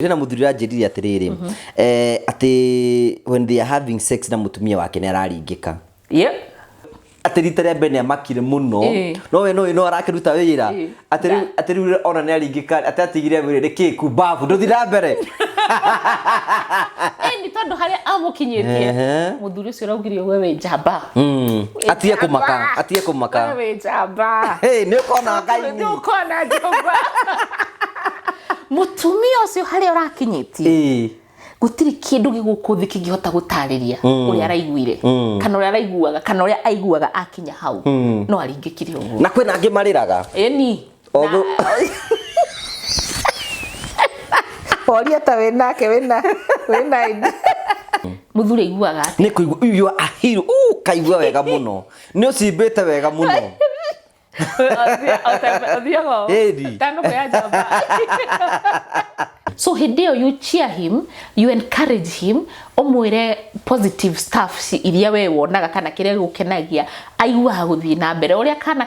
Hena mũthuri ũranjĩrire atĩrĩrĩ eh, atĩ when they are having sex na mũtumia wake nĩ araringĩka. Atĩ rita rĩa mbere nĩ amakire mũno. No we no no arakĩruta wĩra. Atĩ rĩu atĩ rĩu ona nĩ aringĩka atĩ atigire wĩra nĩ kĩ kumbabu ndũthi na mbere. Nĩ tondũ harĩa amũkinyĩtie mũthuri ũcio ũraugire we wĩ njamba. Atige kũmaka, atige kũmaka. We wĩ njamba. Hey, nĩ ũkona Ngai. Nĩ ũkona Jehova. Mũtumia ũcio harĩa ũrakinyĩtie gũtirĩ kĩndũ gĩgũkũ thĩ kĩngĩhota gũtarĩria ũrĩa araiguire kana ũrĩa araiguaga kana ũrĩa aiguaga akinya hau no aringĩkire ũguo. Na kwĩna angĩ marĩraga. Ĩni. Although Oria ta wĩnake wĩna wĩna ID. Mũthuri aiguaga atĩa? Nĩ kũigua you are a hero. Kaigua wega mũno. Nĩ ũcimbĩte wega mũno. Ũthiaga Ĩni. tano ya njamba. So hĩndĩ ĩyo you cheer him, you encourage him, ũmwĩre positive stuff iria we wonaga kana kĩrĩa gĩgũkenagia, aiguaga gũthiĩ na mbere. Ũrĩa kana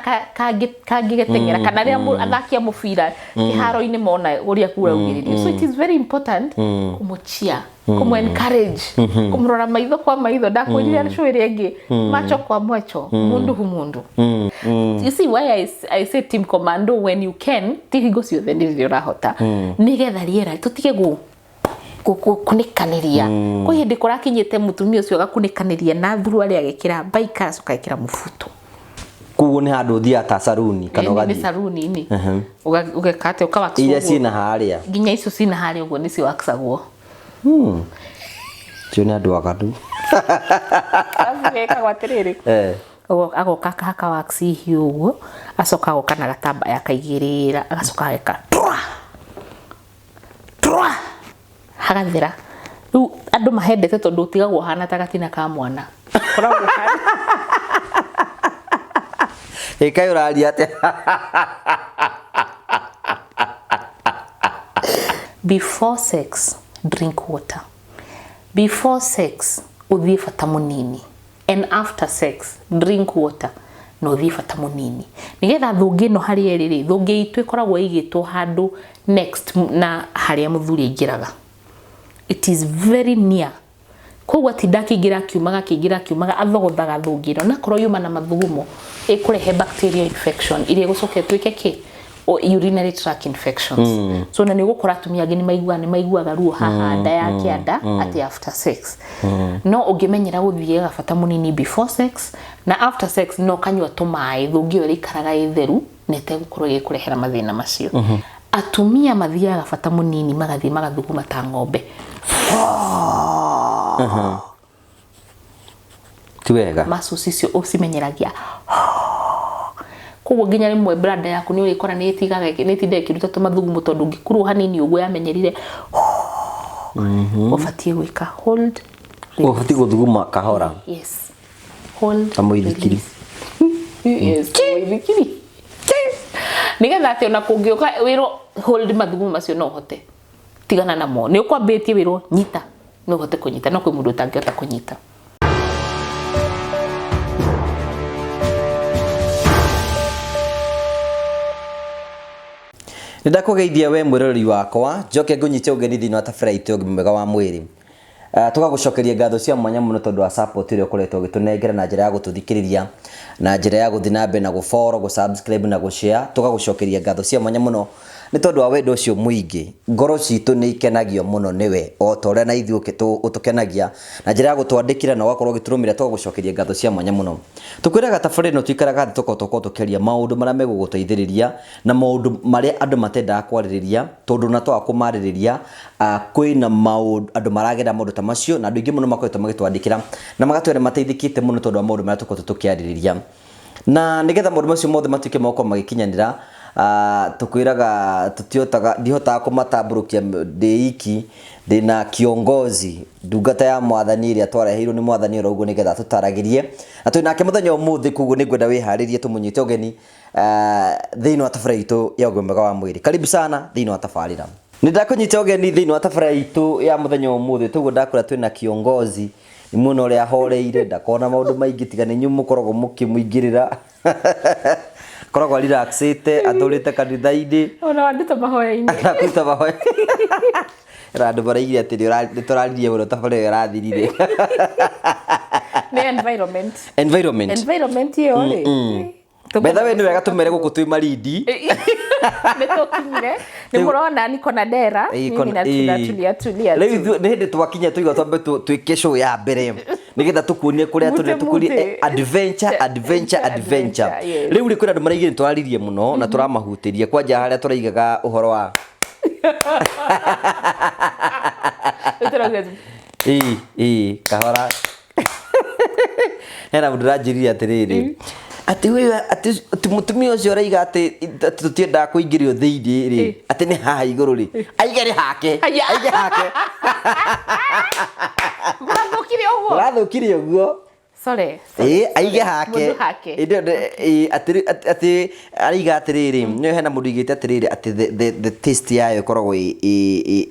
kangĩgeteng'era kana rĩrĩa athaki a mũbira kĩharo-inĩ mona ũrĩa kuraugĩrĩrio. So it is very important kũmũcheer, kũmũ encourage, kũmũrora maitho kwa maitho. Ndakwĩrire show ĩrĩa ĩngĩ, macho kwa macho, mundu hu mundu. You see why I say team commando when you can, ti hingo ciothe nĩ rĩrĩa ũrahota, nĩgetha rĩera tũtige gũkunĩkanĩria. Kwĩ hĩndĩ kũrakinyĩte mũtumia ũcio agakunĩkanĩria na thuruarĩ agekĩra baika acoka agekĩra mũbuto. Koguo nĩ handũ ũthiaga ta saruni kana Ĩni, nĩ ũgathiĩ saruni-inĩ. Ũgeka atĩa, ũka wax iria ũguo. ciĩna harĩa. Nginya icio ciĩna harĩa ũguo nĩcio waxagwo. Cio nĩ andũ aganu. Arabu gekagwo atĩrĩrĩ. Agoka akahaka wax hiũ ũguo, acoka agoka na gatambaya akaigĩrĩra, agacoka ageka twa twa hagathera. Rĩu andũ mahendete tondũ ũtigagwo ũhana ta gatina ka mwana. Ũkoragwo ũhana Ĩ kaĩ ũraria atĩa? Before sex, drink water. Before sex, ũthiĩ bata mũnini. And after sex, drink water na ũthiĩ bata mũnini. Nĩgetha thũngĩ ĩno harĩa ĩrĩ rĩ, thũngĩ itũ ĩkoragwo ĩigĩtwo handũ next na harĩa mũthuri aingĩraga. It is very near. Koguo atinda akĩingĩra akiumaga akĩingĩra akiumaga athogothaga thũngĩ ĩno. Onakorwo yuma na mathugumo, ĩkũrehe bacterial infection ĩrĩa ĩgũcoka ĩtuĩke kĩ? Urinary tract infections. So na nĩ ũgũkora atumia angĩ nĩ maiguaga ruo haha nda ya kĩanda atĩ after sex. No ũngĩmenyera gũthiaga bata mũnini before sex na after sex no kanyua tũmaĩ, thũngĩ ĩyo ĩrĩikaraga ĩ theru na ĩtegũkorwo ĩgĩkũrehera mathĩna macio. Atumia mathiaga bata mũnini magathiĩ magathuguma ta ng'ombe. Ti wega. Muscles icio ũcimenyeragia. Koguo nginya rĩmwe bladder yaku nĩ ũrĩkora nĩ ĩtigaga nĩ ĩtindaga ĩkĩruta tũmathugumo tondũ ũngĩkurwo hanini ũguo yamenyerire. Ũbatiĩ gwĩka hold. Ũbatiĩ gũthuguma kahora. Yes. Hold. Ta mũithikiri. Yes, ta mũithikiri. Nĩgetha atĩ ona kũngĩũka wĩrwo hold mathugumo macio no ũhote. Tigana namo. Nĩ ũkwambĩtie wĩrwo nyita. No ũhote kũnyita. No kwĩ mũndũ ũtangĩhota kũnyita. Nĩ ndakũgeithia we mwĩroreri wakwa, njoke ngũnyite ũgeni thĩinĩ wa tabarĩra itũ ya ũgima mwega wa mwĩrĩ. Tũgagũcokeria ngatho cia mwanya mũno tondũ wa support ĩrĩa ũkoretwo ũgĩtũnengera na njĩra ya gũtũthikĩrĩria, na njĩra ya gũthiĩ na mbere na gũ follow, gũ subscribe na gũ share. Tũgagũcokeria ngatho cia mwanya mũno nĩ tondũ wa wendo ũcio mũingĩ. Ngoro citũ nĩ ikenagio mũno nĩwe o ta ũrĩa na ithuĩ ũtũkenagia na njĩra ya gũtwandĩkĩra na ũgakorwo ũgĩtũrũmĩrĩra. Tũgagũcokeria ngatho cia mwanya mũno. Tũkwĩraga tabarĩra ĩno tũikaraga thĩ tũgakorwo tũkĩaria maũndũ marĩa megũgũteithĩrĩria na maũndũ marĩa andũ matendaga kwarĩrĩria tondũ ona twaga kũmarĩrĩria kwĩna maũndũ andũ maragerera maũndũ ta macio na andũ aingĩ mũno makoretwo magĩtwandĩkĩra na magatwĩra nĩ mateithĩkĩte mũno tondũ wa maũndũ marĩa tũkoretwo tũkĩarĩrĩria. Na nĩgetha maũndũ macio mothe matuĩke ma gũkorwo magĩkinyanĩra, tũkwĩraga tũtihotaga, ndihotaga kũmatambũrũkia ndĩ iki, ndĩna kiongozi, ndungata ya mwathani ĩrĩa twareheirwo nĩ mwathani oro ũguo nĩgetha atũtaragĩrie. Na twĩ nake mũthenya wa ũmũthĩ koguo nĩ ngwenda wĩharĩrie tũmũnyite ũgeni thĩinĩ wa tabarĩra itũ ya ũgima mwega wa mwĩrĩ. Karibu sana thĩinĩ wa tabarĩra. Nĩ ndakũnyita ũgeni thĩinĩ wa tabarĩra itũ ya mũthenya wa ũmũthĩ, toguo ndakwĩra twĩna kiongozi, nĩ mũndũ ũrĩa ahoreire, ndakoragwo na maũndũ maingĩ tiga nĩ inyuĩ mũkoragwo mũkĩmũingĩrĩra. Akoragwo relaxĩte, atũrĩte kanitha-inĩ. Ona wanduta mahoya-inĩ. Akũruta mahoya. Na andũ maraigire atĩ nĩ tũraririe mũno tabarĩra ĩyo ĩrathirire. Nĩ environment. Environment. Environment ĩyo rĩ. By the way, nĩ wega tũmere gũkũ twĩ Malindi. Nĩ tũkinyire. Nĩ mũrona niko na dera. Mimi natulia tulia. Rĩu ithuĩ nĩ hĩndĩ twakinya tũigua twambe twĩke show ya mbere nĩgetha tũkuonie kũrĩa tũrĩ, tũkuonie adventure, adventure, adventure. Rĩu rĩ, kwĩna andũ maraigire nĩ tũraririe mũno na tũramahutĩria kwanja harĩa tũraigaga ũhoro wa ĩĩ ĩĩ kahora. Hena mũndũ ũranjĩrire atĩrĩrĩ, atĩ ũyũ, atĩ mũtumia ũcio ũraiga atĩ tũtiendaga kũingĩrio thĩinĩ rĩ, atĩ nĩ haha igũrũ rĩ, aige nĩ hake. Aya. Aige hake. Mũrathũkire ũguo. Mũrathũkire ũguo. Sorry. Ĩĩ, aige hake. Mũndũ hake. Ĩĩ, ĩĩ, atĩ araiga atĩrĩrĩ, nĩ hena mũndũ ũigĩte atĩrĩrĩ, atĩ the taste yayo ĩkoragwo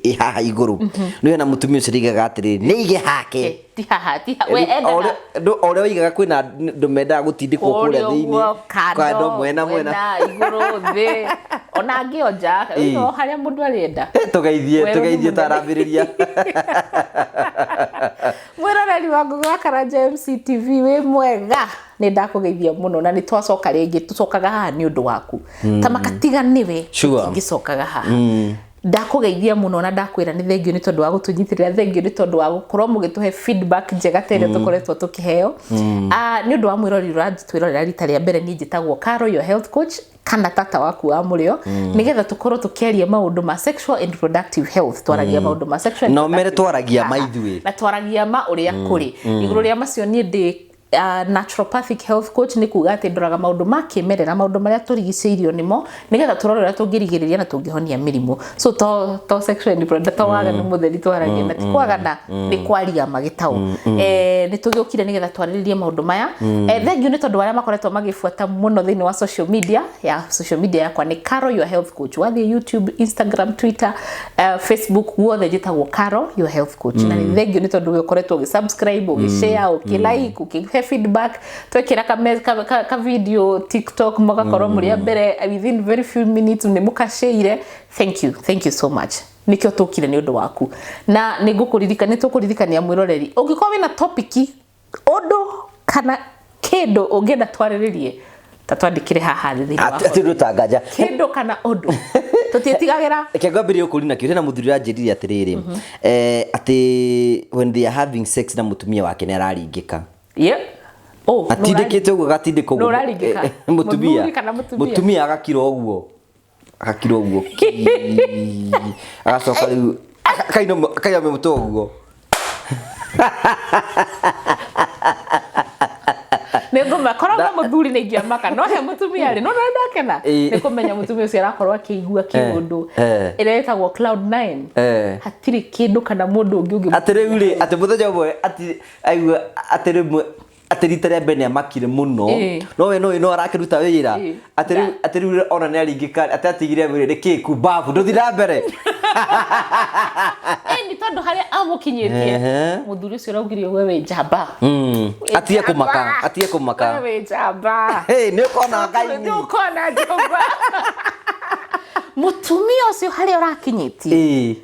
ĩ haha igũrũ. Nĩ hena mũtumia ũcio ũraigaga atĩrĩrĩ, nĩ aige hake. Ti haha, ti ha- we endaga O ũrĩa ũigaga kwĩna andũ mendaga gũtindĩkwo kũrĩa thĩinĩ. Kando, mwena mwena. Igũrũ, thĩ. Ona angĩonja, no harĩa mũndũ arenda. Tũgeithie, Werũ nĩ tũgeithie mũnene. tarambĩrĩria. Mwĩroreri wa Ngũgĩ wa Karanja MCTV, wĩ mwega. Nĩ ndakũgeithia mũno na nĩ twacoka rĩngĩ, tũcokaga haha nĩ ũndũ waku. Ta makatiga nĩwe, tũtingĩcokaga haha. Ndakũgeithia mũno na ndakwĩra nĩ thengio nĩ tondũ wa gũtũnyitĩrĩra, thengio nĩ tondũ wa gũkorwo mũgĩtũhe feedback njega ta ĩrĩa tũkoretwo tũkĩheo. Nĩ ũndũ wa mwĩroreri ũratwĩrorera rita rĩa mbere, niĩ njĩtagwo Caro, your health coach, kana tata waku wa mũrĩo, nĩgetha tũkorwo tũkĩaria maũndũ ma sexual and reproductive health. Twaragia maũndũ ma sexual and Na ũmere reproductive twaragia health. ma ithuĩ. Na twaragia ma ũrĩa kũrĩ. Igũrũ rĩa macio, niĩ ndĩ naturopathic health coach, nĩ kuga atĩ ndoraga maũndũ ma kĩmerera, maũndũ marĩa tũrigicĩirio nĩmo, nĩgetha tũrore ũrĩa tũngĩrigĩrĩria na tũngĩhonia mĩrimũ. So to sexual and reproductive, to waganu mũtheri twaragia, na ti kwagana, nĩ kwaria magĩtaũ. Nĩ tũgĩũkire nĩgetha twarĩrĩrie maũndũ maya. Thank you nĩ tondũ wa arĩa makoretwo magĩbuata mũno thĩinĩ wa social media. Ya social media yakwa nĩ Caro your health coach. Wathiĩ YouTube, Instagram, Twitter, Facebook, guothe njĩtagwo Caro your health coach. Na nĩ thank you nĩ tondũ we ũkoretwo ũgĩ-subscribe, ũgĩ-share, ũkĩ-like, ũkĩhe feedback. Twekĩra ka video TikTok, mũgakorwo mũrĩ a mbere within very few minutes nĩ mũkashare. Thank you, thank you so much. Nĩkĩo tũkire nĩ ũndũ waku, na nĩ ngũkũririkania, nĩ tũkũririkania mwĩroreri, ũngĩkorwo wĩna topic, ũndũ kana kĩndũ ũngĩenda twarĩrĩrie, ta twandĩkĩre haha thĩ thĩinĩ wa Atĩ ndũtanganja. Kĩndũ kana ũndũ, tũtiĩtigagĩra. Reke ngwambĩrĩrie gũkũria nakĩo. Hena mũthuri ũranjĩrire atĩrĩrĩ, atĩ when they are having sex na mũtumia wake, nĩ araringĩka. Yeah. Oh, atindĩkĩte ũguo, agatindĩka ũguo. Nũ ũraringĩka? Mũtumia. Mũthuri kana mũtumia? Mũtumia agakira ũguo, agakira ũguo ki, agacoka rĩu akainama mũtwe ũguo. Nĩ ngũma korwo na mũthuri nĩ ingĩamaka, no he mũtumia rĩ, no no ndakena nĩ kũmenya mũtumia ũcio arakorwo akĩigua kĩũndũ ĩrĩa ĩtagwo cloud nine. Hatirĩ kĩndũ kana mũndũ ũngĩ ũngĩ. Atĩ rĩu rĩ, atĩ mũthenya ũmwe, atĩ aigua atĩ rĩmwe, atĩ rita rĩa mbere nĩ amakire mũno. No we no no arakĩruta wĩra. Atĩ rĩu ona nĩ aringĩka, atĩ atigire wĩra nĩ kĩ kumbabu, ndũthi na mbere. Nĩ tondũ harĩa amũkinyĩtie, mũthuri ũcio ũraugire, "We wĩ njamba." Atige kũmaka, atige kũmaka. We wĩ njamba. Hey, nĩ ũkona Ngai. Nĩ ũkona Jehova. Mũtumia ũcio harĩa ũrakinyĩtie,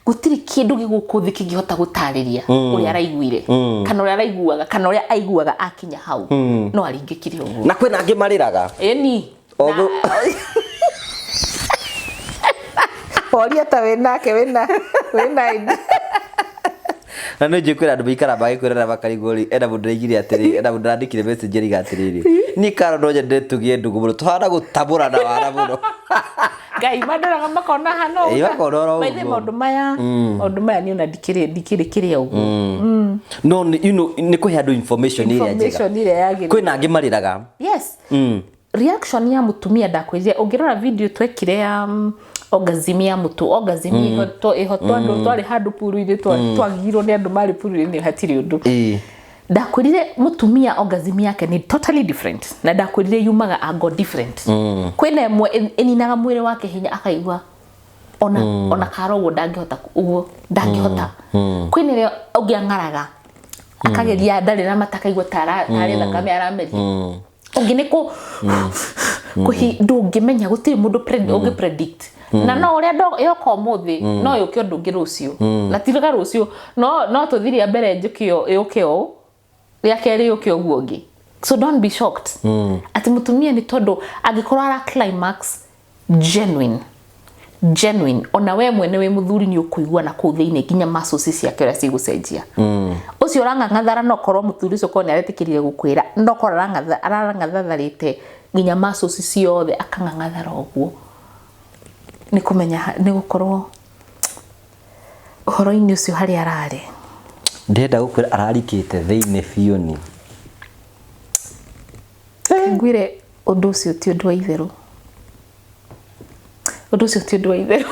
gũtirĩ kĩndũ gĩgũkũ thĩ kĩngĩhota gũtarĩria ũrĩa araiguire kana ũrĩa araiguaga kana ũrĩa aiguaga akinya hau. No aringĩkire ũguo. Na kwĩna angĩ marĩraga. Ĩni. Although Oria ta wĩ nake, wĩna indi. Na nĩ njũĩ kwĩna andũ maikara magĩkwĩrora makarigwo rĩ, ena mũndũ ũraigire atĩrĩ, ena mũndũ ũrandĩkire message ariga atĩrĩrĩ, "Niĩ Karo no nyende tũgĩe ndũgũ mũno, tũhana gũtabũrana wara mũno." Ngai, mandoraga makona hana. Ĩĩ, makona oro Maithe. ũguo. Maũndũ maya niĩ ona ndikĩrĩ kĩrĩa ũguo. No nĩ kũhe andũ information ĩrĩa njega. Information ĩrĩa yagĩrĩire. Kwĩna angĩ marĩraga. Yes. Reaction ya mũtumia, ndakwĩrire ũngĩrora video twekire ya orgasm ya mũtu, orgasm ihoto ihoto, andũ twarĩ handũ puru-inĩ, twagirwo nĩ andũ marĩ puru-inĩ, hatirĩ ũndũ. Ndakwĩrire mũtumia orgasm yake nĩ totally different, na ndakwĩrire yumaga angle different. Kwĩna ĩmwe ĩninaga mwĩrĩ wake hinya, akaigua ona karo ũguo ndangĩhota, ũguo ndangĩhota. Kwĩna ĩrĩa ũngĩ ang'araga, akageria, ndarĩ na mata, akaigua ta tarĩ thakame arameria. Ũngĩ nĩ kũ Kũhi ndũngĩmenya, gũtirĩ mũndũ ũngĩ predict. Na no ũrĩa yoka ũmũthĩ no yũke ũndũ ũngĩ rũciũ, na tiga rũciũ no tũthi rĩa mbere njũke yũke ũũ, rĩa kerĩ yũke ũguo ũngĩ. So don't be shocked atĩ mũtumia nĩ tondũ angĩkorwo ara climax genuine genuine, ona we mwene wĩ mũthuri nĩ ũkũigua na kũu thĩinĩ nginya muscles ciake ũrĩa cigũcenjia. Ũcio ũrang'ang'athara, no korwo mũthuri ũcio korwo nĩ aretĩkĩrire gũkwĩra, no korwo arang'athatharĩte nginya muscles ciothe akang'ang'athara ũguo, nĩ kũmenya nĩ gũkorwo ũhoro-inĩ ũcio harĩa ararĩ. Ndĩrenda gũkwĩra ararikĩte thĩinĩ biũ ni. Ngwĩre ũndũ ũcio ti ũndũ wa itherũ, ũndũ ũcio ti ũndũ wa itherũ.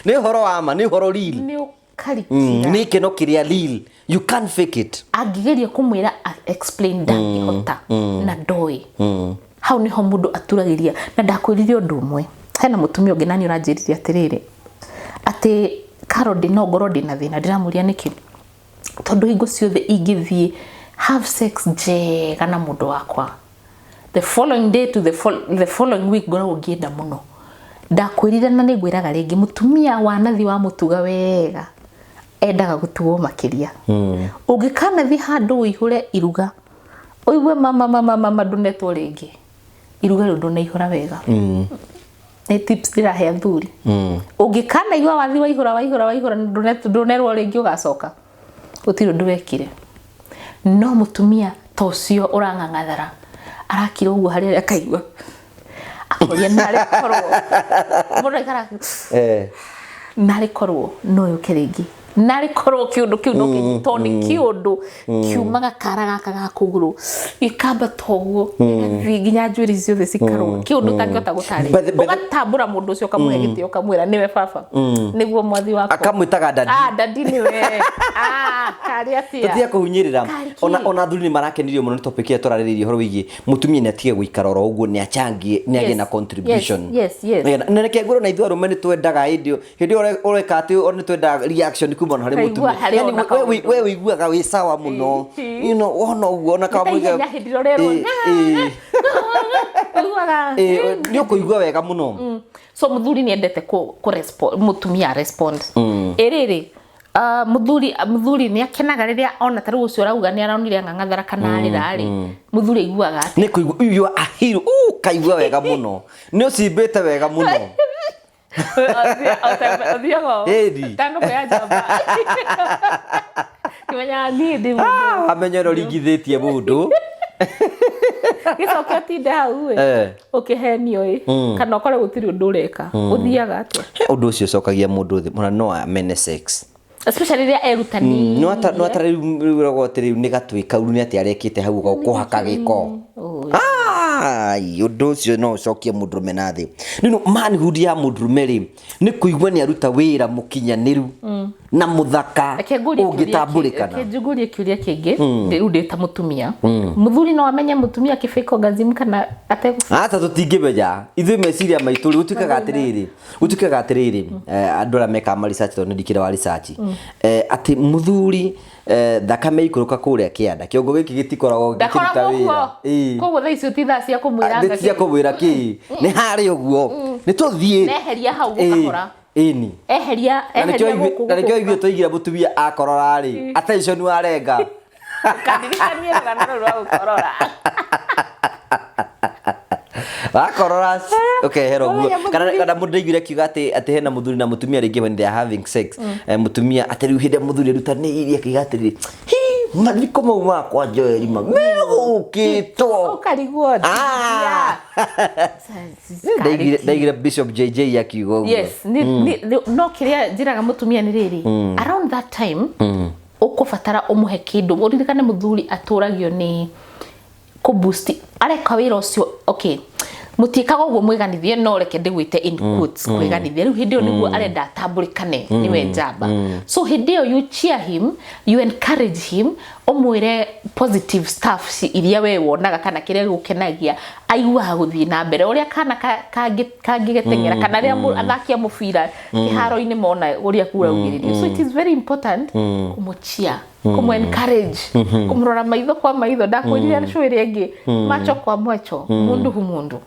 Nĩ ũhoro wa ma, nĩ ũhoro real. Nĩ ũkarikira. Nĩ gĩkeno kĩrĩa real, you can't fake it. Angĩgeria kũmwĩra explain, ndangĩhota na ndoĩ. Hau niho mũndũ aturagĩria. Na ndakwĩrire ũndũ ũmwe, hena mũtumia ũngĩ nani ũranjĩrire atĩrĩrĩ, atĩ Carol, ndĩ no ngorwo ndĩna thĩna. Ndĩramũria nĩkĩ, tondũ hingo ciothe ingĩthiĩ have sex njega na mũndũ wakwa, the following day to the following week ngoragwo ngĩenda mũno. Ndakwĩrire na nĩ ngwĩraga rĩngĩ, mũtumia wanathi wa mũtuga wega endaga gũtugwo makĩria. Ũngĩkanathi handũ ũihũre iruga, ũigue mama mama mama, ndũnetwo rĩngĩ, iruga rĩu ndũnaihũra wega. Nĩ tips ndĩrahe athuri. Ũngĩkanaigua wathi waihũra waihũra waihũra, ndũnerwo rĩngĩ, ũgacoka gũtirĩ ũndũ wekire. No mũtumia ta ũcio ũrang'ang'athara, arakira ũguo harĩa akaigua akoria narĩ korwo mũndũ aikara narĩ korwo no yũke rĩngĩ, narĩ korwo kĩũndũ kĩu no kĩnyi, tondũ nĩ kĩũndũ kiumaga kara gaka ga kũgũrũ gĩkambata ũguo, gĩgathiĩ nginya njuĩrĩ ciothe cikarũga, kĩũndũ ũtangĩhota gũtarĩria. Ũgatambũra mũndũ ũcio, ũkamũhe gĩtĩo, ũkamwĩra nĩwe baba, nĩguo mwathi wakwa. Akamwĩtaga daddy. Ah, daddy nĩwe. Ah, karĩ atĩa? Tũtige kũhunyĩrĩra. Karĩ Ona kĩ? Ona athuri nĩ marakenirio mũno nĩ topic ĩrĩa tũrarĩrĩirie, ũhoro wĩgiĩ mũtumia nĩ atige gũikara oro ũguo, nĩ achangie, nĩ agĩe na contribution. Na reke ngwĩre, na ithuĩ arũme nĩ twendaga hĩndĩ ĩyo ũreka atĩ nĩ twendaga reaction kuma ona harĩ Ũkaigua mũtumia. harĩ Yani ona we kaũndũ. We ũiguaga wĩ sawa mũno wona ũguo ona Nĩ ta ihenya hĩndĩ ĩrĩa ũrerwo, ũiguaga nĩ ũkũigua wega mũno. So muthuri nĩ endete ku respond, mutumia respond ĩrĩrĩ. Muthuri nĩ akenaga rĩrĩa ona ta rĩu ũcio ũrauga nĩ aronire ang'ang'athara kana arĩra rĩ, muthuri aiguaga atĩa? Nĩ kũigua you are a hero, ũkaigua wega mũno, nĩ ũcimbĩte wega mũno. Ũthiaga Ĩni. tano ya njamba kĩmenyaga niĩ ndĩ mũndũ. Amenya ũrĩa ũringithĩtie mũndũ. Gĩcoke ũtinde hau ĩ ũkĩhenio ĩ, kana ũkore gũtirĩ ũndũ ũreka, ũthiaga atĩa? He ũndũ ũcio ũcokagia mũndũ thĩ mũno, no amene sex. Especially rĩrĩa erutanĩirie. No ata rĩu rĩu atĩ rĩu nĩ gatuĩka rĩu nĩ atĩ arekĩte hau kũhaka gĩko. Ai, ũndũ ũcio no ũcokie mũndũrũme na thĩ. Rĩu manhood ya mũndũrũme rĩ, nĩ kũigua nĩ aruta wĩra mũkinyanĩru na mũthaka Reke ngũrie kĩũria ũngĩtambũrĩkana. Reke ngũrie kĩũria kĩngĩ. Rĩu ndĩ ta mũtumia, mũthuri no amenye mũtumia akĩ orgasm kana ategũ? Ata tũtingĩmenya ithuĩ meciria maitũ rĩ, gũtuĩkaga atĩrĩrĩ, andũ arĩa mekaga ma research, tondũ nĩ ndikĩrĩ wa research, atĩ mũthuri, thakame ikũrũka kũrĩa kĩanda, kĩongo gĩkĩ gĩtikoragwo gĩkĩruta Ndakoragwo wĩra. kuo. Koguo thaa icio ti thaa cia kũmwĩra Nĩ cia kũmwĩra kĩ nĩ harĩ ũguo nĩ tũthiĩ. Neheria hau gũkahora. Ĩni. Eheria Na nĩkĩo eheria gũkũ. Na nĩkĩo ithuĩ twaigire mũtumia akorora rĩ, attention warenga. Kandirikanie rũgano rũu rwa gũkorora. Wakorora ũkehera ũguo. Ũmenya Kana mũthuri- kana mũndũ ndaiguire akiuga atĩ hena mũthuri na mũtumia rĩngĩ when they are having sex, mũtumia atĩ rĩu hĩndĩ ĩrĩa mũthuri erutanĩirie akiuga atĩrĩrĩ, hi mathiko mau makwa Joeli megũkĩtwo. Ũkarigwo. Ah! Ndaiguire Bishop JJ akiuga ũguo. Yes, no kĩrĩa njĩraga mũtumia nĩ rĩrĩ, around that time ũkũbatara ũmũhe kĩndũ. Ũririkane mũthuri atũragio nĩ kũ boost, areka wĩra ũcio. Okay, mũtiĩkaga ũguo mwĩganithie, no reke ndĩgwĩte in quotes kwĩganithia. Rĩu hĩndĩ ĩyo nĩguo arenda atambũrĩkane nĩwe njamba. So hĩndĩ ĩyo you cheer him, you encourage him. Ũmwĩre positive stuff iria we wonaga kana kĩrĩa gĩgũkenagia, aiguaga gũthiĩ na mbere ũrĩa kana kangĩgeteng'era kana rĩrĩa athaki a mũbira kĩharo-inĩ mona ũrĩa kuraugĩrĩrio. So it is very important kũmũchia, kũmũ encourage, kũmũrora maitho kwa maitho. Ndakwĩrire show ĩrĩa ĩngĩ, macho kwa macho, mundu hu mundu.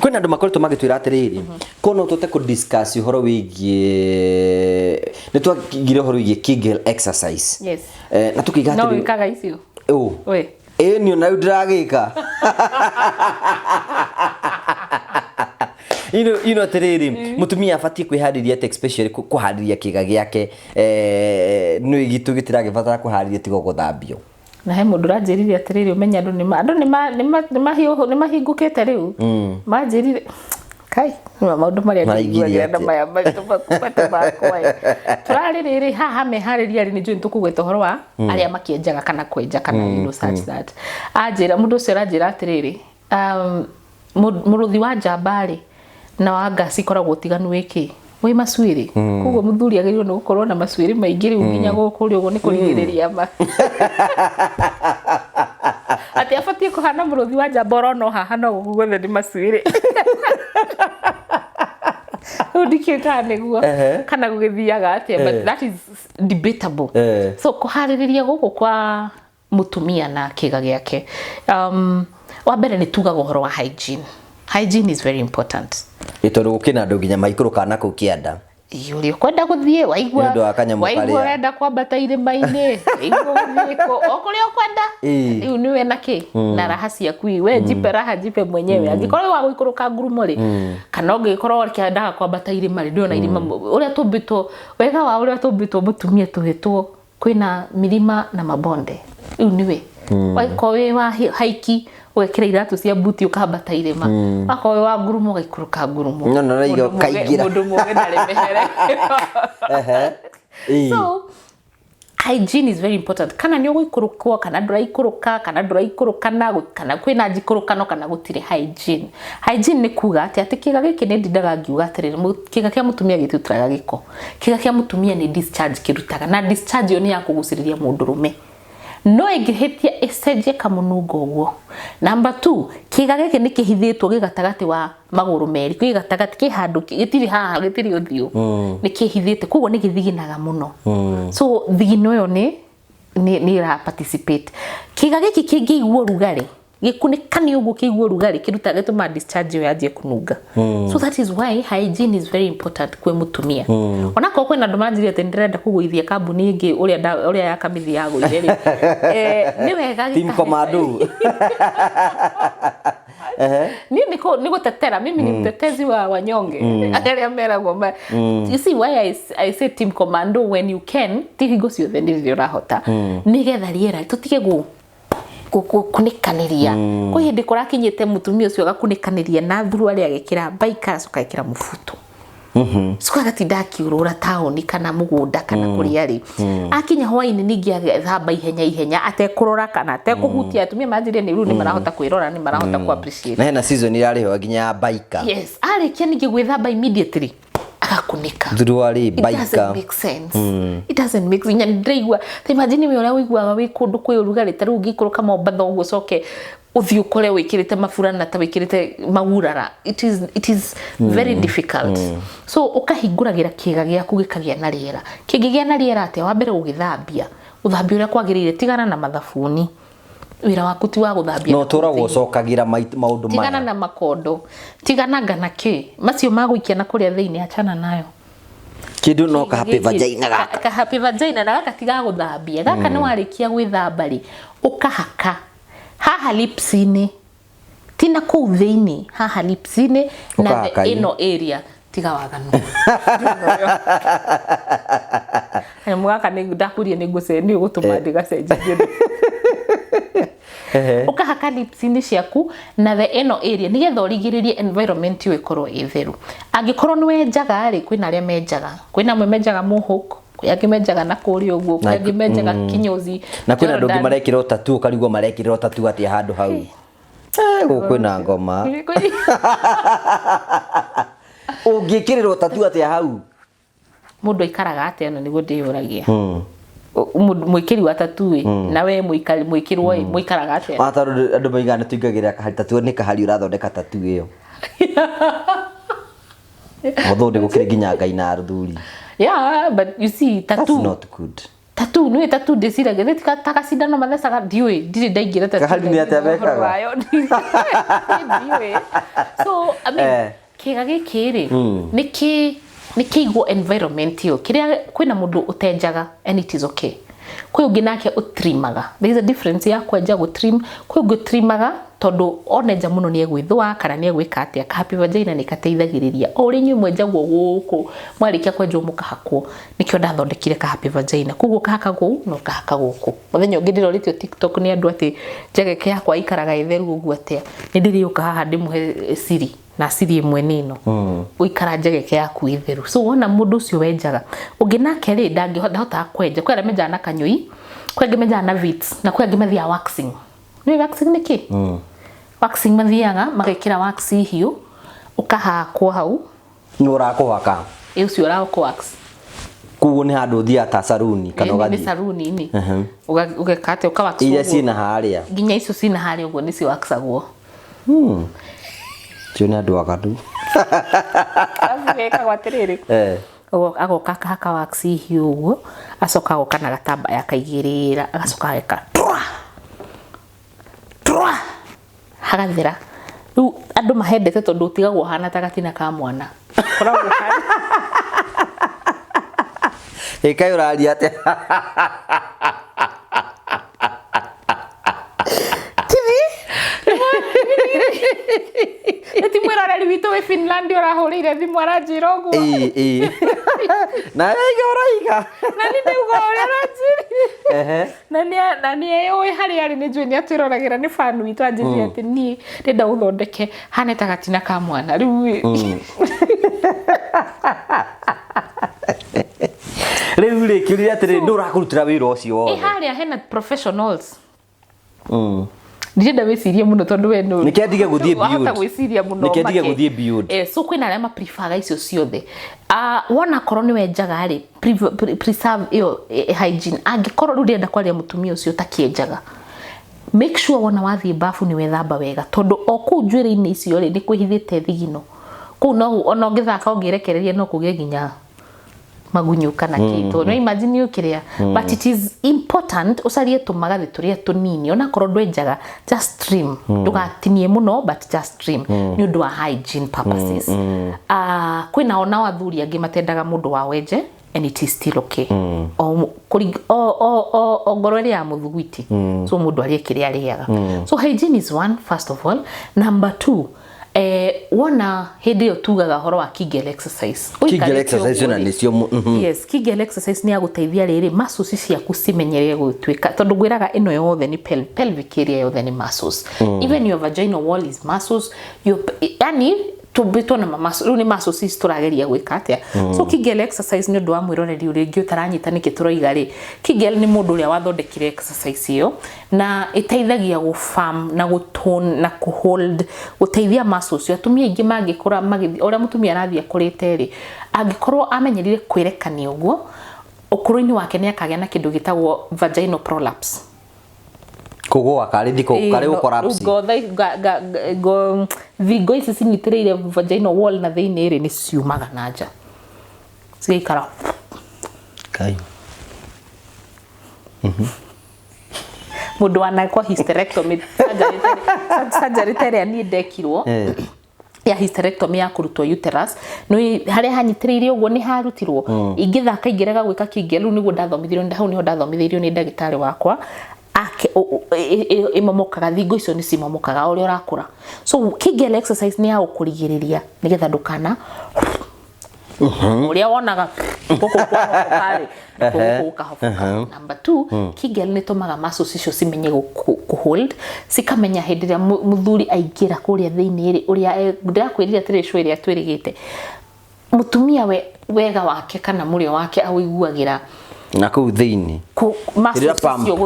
Kwĩna andũ makoretwo magĩtwĩra atĩrĩrĩ, ko no tũte kũ discuss ũhoro wĩgiĩ, nĩ twagire ũhoro wĩgiĩ Kegel exercise. Yes. Na tũkĩiga No atĩrĩrĩ, wĩkaga icio ũ we? Ĩ, niĩ ona rĩu ndĩragĩka ino atĩrĩrĩ, mũtumia abatiĩ kwĩharĩria atĩa, especially kũharĩria kĩga gĩake? Nĩ gitũ gĩtiragĩbatara kũharĩria tiga gũthambio. Na he mũndũ ũranjĩrire atĩrĩrĩ, ũmenye andũ nĩma andũ nĩma nĩma nĩmahingũkĩte rĩu, manjĩrire kai nĩma maũndũ marĩa Maraingĩria ndĩiguagĩra na atĩa? maya maitũ matũ makwa ĩ. Tũrarĩ rĩrĩ haha meharĩria rĩ, nĩ njũĩ nĩtũkũgweta ũhoro wa arĩa makĩenjaga kana kwenja kana such that. Anjĩra mũndũ ũcio aranjĩra atĩrĩrĩ, mũrũthi wa njamba rĩ na wa ngaci ikoragwo ũtiganu wĩkĩ wĩ macuĩrĩ, koguo mũthuri agĩrĩirwo nĩ gũkorwo na macuĩrĩ maingĩ rĩu nginya gũkũ rĩ ũguo nĩ kũrigĩrĩria ma atĩ abatiĩ kũhana mũrũthi wa njamba, ũrona o haha no gũkũ guothe nĩ macuĩrĩ. Rĩu ndikĩũĩ kana nĩguo kana gũgĩthiaga atĩa, but that is debatable. So kũharĩrĩria gũkũ kwa mũtumia na kĩga gĩake, wa mbere nĩ tugaga ũhoro wa hygiene. Hygiene is very important. Ĩ, tondũ gũkĩna andũ nginya maikũrũkaga na kũu kĩanda. Ĩ, ũrĩa ũkwenda gũthiĩ waigua Nĩ ũndũ wa kanyamũ waigua karĩa. Ũrenda kwambata irĩma-inĩ, waigua gũthiĩ kũ o kũrĩa ũkwenda. Rĩu nĩwe na kĩ na raha ciaku ĩ, we jipe raha, jipe mwenyewe. Angĩkorwo wa gũikũrũka ngurumo rĩ, kana ũngĩkorwo ũkĩendaga kwambata irĩma rĩ, ndĩrona irĩma ũrĩa tũmbĩtwo wega wa ũrĩa tũmbĩtwo mũtumia tũhĩtwo kwĩna milima na mabonde. Rĩu nĩwe wakorwo wĩ wa haiki, ũgekĩra iratũ cia buti ũkambata irĩma, wakorwo wĩ wa ngurumo ũgaikũrũka ngurumo. No, no, no, Mũndũ ũkaingĩra. Mũndũ mũgĩ ndarĩ mĩhere. So hygiene is very important, kana nĩ ũgũikũrũkwo kana ndũraikũrũka, kana ndũraikũrũka na kana kwĩna njikũrũkano kana gũtirĩ hygiene. Hygiene nĩ kuga atĩ kĩga gĩkĩ nĩ ndindaga ngiuga atĩrĩrĩ, kĩga kĩa mũtumia gĩtirutaga gĩko. Kĩga kĩa mũtumia nĩ discharge kĩrutaga, na discharge ĩyo nĩ ya kũgucĩrĩria mũndũrũme, no ĩngĩhĩtia ĩcenjie kamũnungo ũguo. Number two, kĩga gĩkĩ nĩ kĩhithĩtwo gĩ gatagatĩ wa magũrũ merĩ, kĩ gatagatĩ, kĩ handũ gĩtirĩ haha, gĩtirĩ ũthiũ, nĩ kĩhithĩte, koguo nĩ gĩthiginaga mũno. So thigino ĩyo nĩ ĩra participate. Kĩga gĩkĩ kĩngĩigua ũrugarĩ, gĩkunĩkane ũguo, kĩigua ũrugarĩ, kĩruta gĩtũma discharge ĩyo yanjie kũnunga. So that is why hygiene is very important kwĩ mũtumia. Onakorwo kwĩna andũ manjĩrire atĩ ndĩrenda kũgũithia kambuni ĩngĩ ũrĩa ũrĩa ya kamithi yagũire rĩ, nĩ wega Team Commando. Niĩ nĩ gũtetera, mimi ni mtetezi wa wanyonge arĩa meragwo ma. You see why I say team commando when you can, ti hingo ciothe nĩ rĩrĩa ũrahota, nĩgetha rĩera tũtige kunĩkanĩria. Kwĩ hĩndĩ kũrakinyĩte mũtumia ũcio agakunĩkanĩria na thuruarĩ, agekĩra baika, acoka agekĩra mũbuto, coka agatinda akiũrũra taũni kana mũgũnda kana kũrĩa arĩ. Akinya hwainĩ ningĩ agethamba ihenya ihenya atekũrora kana atekũhutia. Atumia manjirie nĩ rĩu nĩ marahota kwĩrora, nĩ marahota ku appreciate. Na hena season irarĩhwo nginya ya baika. Yes, arĩkia ningĩ gwĩthamba immediately agakunĩka Thuruarĩ. It doesn't Baika. make sense. It doesn't make sense. Ndĩraigua ta imagine we ũrĩa ũiguaga wĩ kũndũ kwĩ ũrugarĩ, ta rĩu ũngĩikũrũka Mombatha ũguo, ũcoke ũthiĩ ũkore wĩkĩrĩte maburana ta wĩkĩrĩte magurara. It is very difficult. So ũkahingũragĩra kĩga gĩaku gĩkagĩa na rĩera. Kĩngĩgĩa na rĩera atĩa? Wa mbere gũgĩthambia, gũthambia ũrĩa kwagĩrĩire. Tigana na mathabuni, wĩra waku ti wa gũthambia No na kũu tũragwo thĩinĩ. Ũcokagĩra maũndũ Tigana maya na makondo, tigana ngana kĩ macio magũikia na kũrĩa thĩinĩ, achana nayo. Kĩndũ no ka happy vagina gaka. Ka happy vagina na gaka tiga gũthambia gaka. Nĩ warĩkia gwĩthamba rĩ, ũkahaka haha lips-inĩ, ti na kũu thĩinĩ, haha lips-inĩ na Ũkahaka the ĩ. ĩno area. Tiga waganu. Kanyamũ gaka nĩ ndakurie nĩ ngũce nĩ ũgũtũma ndĩgacenjie. Ũkahaka lips-inĩ ciaku na the ĩno area nĩgetha ũrigĩrĩrie environment ĩyo ĩkorwo ĩ theru. Angĩkorwo nĩ wenjaga rĩ, kwĩna arĩa menjaga, kwĩna amwe menjaga mohawk, kwĩ angĩ menjaga na kũrĩa ũguo, kwĩ angĩ menjaga kinyozi. Na kwĩna andũ angĩ Jordan. marekĩrwo tatu, ũkarigwo marekĩrwo tatu atĩa handũ hau. Gũkũ kwĩna ngoma. Ũngĩkĩrĩrwo tatu atĩa hau? Mũndũ aikaraga atĩa? Na nĩguo ndĩyũragia. Mwĩkĩri wa tattoo ĩ na we mwĩkĩrwo ĩ mũikaraga atĩa? Ona tondũ andũ moigaga nĩ tũingagĩrĩra kahari tattoo nĩ kahari ũrathondeka tattoo ĩyo. Although nĩ gũkĩrĩ nginya ngai na athuri. Yeah, but you see, That's tattoo not good. Tattoo nĩ tattoo ndĩciragia nĩ ta gacindano mathecaga, ndiũĩ, ndirĩ ndaingĩra tattoo. Kahari nĩ atĩa ũhoro mekaga? Wayo. Ndiũĩ. So I mean, kĩga gĩkĩ rĩ, nĩ kĩigwo environment ĩyo kĩrĩa kwĩna mũndũ ũtenjaga, and it is okay. Kwĩ ũngĩ nake ũtrimaga. There is a difference ya kwenja, gũtrim. Kwĩ ũngĩ ũtrimaga tondũ onenja mũno nĩ egwĩthũa kana nĩ egwĩka atĩa. Ka happy vagina nĩ gateithagĩrĩria o ũrĩa inyuĩ mwenjagwo gũkũ, mwarĩkia kwenjwo mũkahakwo. Nĩkĩo ndathondekire ka happy vagina, koguo ũkahaka kũu na ũkahaka gũkũ. Mũthenya ũngĩ ndĩrorĩtio TikTok nĩ andũ atĩ njegeke yakwa ikaraga ĩtheru ũguo atĩa. Nĩ ndĩrĩũka haha ndĩmũhe siri, na siri ĩmwe nĩ ĩno, gũikara njegeke yaku ĩtheru. So wona mũndũ ũcio wenjaga, ũngĩ nake rĩ, ndahotaga kwenja. Kwĩ arĩa menjaga na kanyũi, kwĩ angĩ menjaga na vits, na kwĩ angĩ mathiaga waxing. Nĩ waxing nĩ kĩ? Waxing mathiaga magekĩra wax hiũ, ũkahakwo hau. Nĩ ũrakũhaka? Ĩ, ũcio ũrakũ wax. Koguo nĩ handũ ũthiaga ta saruni kana Ĩ, nĩ ũgathiĩ? Saruni-inĩ. Ũgeka atĩa? Ũkawaxwo Iria ũguo. ciĩna harĩa. Nginya icio ciĩna harĩa ũguo nĩcio waxagwo. Cio nĩ andũ aganu. Arabu gekagwo atĩrĩrĩ, agoka akahaka wax hiũ ũguo, acoka agoka na gatambaya akaigĩrĩra, agacoka ageka twa twa, hagathera. Rĩu andũ mahendete tondũ ũtigagwo ũhana ta gatina ka mwana. Ũkoragwo ũhana Ĩ, kaĩ ũraria atĩa? Tithi nĩ ti mwĩroreri witũ wĩ Finland ũrahũrĩire thimũ aranjĩra ũguo. Ĩ, ĩ. Na waiga ũraiga. Na nĩ ndauga ũrĩa aranjĩrire. Na nĩ ũĩ harĩa arĩ, nĩ njũĩ nĩ atwĩroragĩra, nĩ fan witũ. Anjĩrire atĩ niĩ ndĩrenda gũthondeke hane ta gatina ka mwana rĩu. Rĩu rĩ, kĩũria atĩrĩrĩ, nũ ũrakũrutĩra wĩra ũcio Ĩ, wothe? harĩa hena professionals. Ndirenda wĩcirie mũno tondũ we nũ Nĩkĩo ndige gũthiĩ wahota beyond. gwĩciria mũno. Nĩkĩo ndige Make. gũthiĩ beyond. So kwĩna arĩa mapreferga icio ciothe. Wona korwo nĩ wenjaga rĩ, preserve ĩyo hygiene. Angĩkorwo rĩu ndĩrenda kwaria mũtumia ũcio ũtakĩenjaga, make sure wona wathiĩ bafu nĩ wethamba wega, tondũ o kũu njuĩrĩ-inĩ icio rĩ, nĩ kwĩhithĩte thigino kũu, no ona ũngĩthaka ũngĩrekereria no kũgĩe nginya magunyũ kana kĩ, tondũ no imagine ũkĩrĩa. But it is important ũcarie tũmagathĩ tũrĩa tũnini. Onakorwo ndwenjaga, just trim, ndũgatinie mũno, but just trim nĩ ũndũ wa hygiene purposes. Kwĩna ona athuri angĩ matendaga mũndũ wa wenje, and it is still okay. O ngoro ĩrĩa ya mũthugwiti, so mũndũ arĩe kĩrĩa arĩaga. So hygiene is one, first of all. Number two, wona hĩndĩ ĩyo tugaga ũhoro wa Kegel exercise. Kegel Ũikarĩte exercise ũguo ona rĩ, nĩcio yes, Kegel exercise nĩ ya gũteithia rĩrĩ muscles ciaku cimenyere gũtuĩka, tondũ ngwĩraga ĩno yothe nĩ pelvic area yothe nĩ muscles. Even your vaginal wall is muscles, your, yani tũmbĩtwo na muscle. Rĩu nĩ muscles ici tũrageria gwĩka atĩa. So Kegel exercise, nĩ ũndũ wa mwĩroreri ũrĩa ũngĩ ũtaranyita nĩkĩ tũroiga rĩ, Kegel nĩ mũndũ ũrĩa wathondekire exercise ĩyo, na ĩteithagia gũ-firm na gũ-tone na kũ-hold, gũteithia muscles icio. Atumia aingĩ mangĩkũra magĩthiĩ, ũrĩa mũtumia arathiĩ akũrĩte rĩ, angĩkorwo amenyerire kwĩrekania ũguo, ũkũrũ-inĩ wake nĩ akagĩa na kĩndũ gĩtagwo vaginal prolapse. Kũgũa karĩ thikũ karĩ Ĩĩ, gũ-collapse. Thingo ici cinyitĩrĩire vaginal wall na thĩinĩ rĩ, nĩ ciumaga na nja cigaikara. Kai. Mũndũ wanakwa hysterectomy surgery ta ĩrĩa niĩ ndekirwo ya hysterectomy, ya kũrutwo uterus, nĩ harĩa hanyitĩrĩire ũguo nĩ harutirwo. Ingĩthaka ingĩrega gwĩka Kegel, rĩu nĩguo ndathomithirio, hau nĩho ndathomithĩirio nĩ ndagĩtarĩ wakwa ake. Ĩmomokaga, thingo icio nĩ cimomokaga o ũrĩa ũrakũra. So Kegel exercise nĩ ya gũkũrigĩrĩria nĩgetha ndũkana ũrĩa wonaga gũkũ kwahoboka rĩ, gũkũ gũkahoboka. Number two, Kegel nĩ tũmaga muscles icio cimenye kũ-hold, cikamenya hĩndĩ ĩrĩa mũthuri aingĩra kũrĩa thĩinĩ rĩ, ũrĩa ndĩrakwĩrire atĩrĩ, show ĩrĩa twĩrĩgĩte, mũtumia we wega wake kana mũrĩo wake awĩiguagĩra Na kũu thĩinĩ. Muscles Ĩrĩa pump. icio